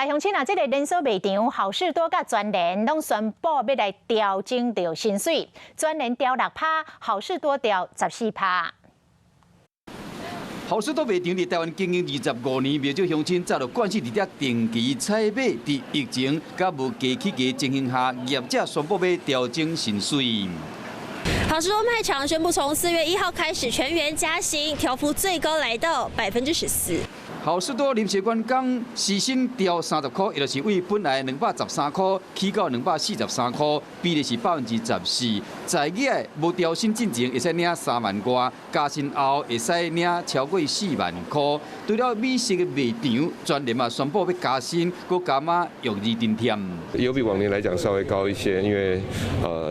來鄉親啊，這个連鎖賣場好市多佮全聯攏宣布欲來調整著薪水，全聯調6趴，好市多調14趴。好市多賣場佇台灣經營25年，袂少鄉親早就慣勢佇遮定期採買。佇疫情佮物價起價情形下，業者宣布欲調整薪水。好市多賣場宣布，從4月1號開始全員加薪，調幅最高來到14%。好市多臨時員工時薪調30塊，也就是對本來213塊起到243塊，比例是14%。在業無調薪進前會使領3萬外，加薪後會使領超過4萬塊。除了美食的賣場，全聯嘛宣布欲加薪，閣加碼育兒津貼。有比往年來講稍微高一些，因為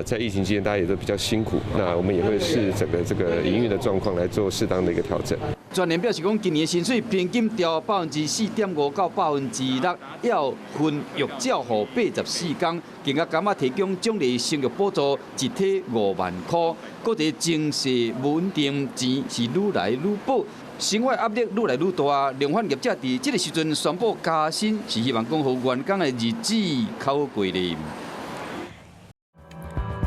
在疫情期間大家也都比較辛苦，那我們也會視整個這個營運的狀況來做適當的一個調整。全聯表示講，今年薪水平均調4.5%到6%，要分育照護84工，更加加碼提供獎勵生育補助，一體5萬塊。閣一個情勢無穩定，錢是愈來愈薄，生活壓力愈來愈大。量販業者佇這个時陣宣布加薪，是希望講予員工的日子較好過咧。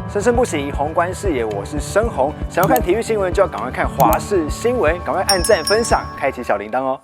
生生不息，宏觀視野，我是生宏。想要看體育新聞，就要趕快看華視新聞，趕快按讚、分享，開啟小鈴鐺哦。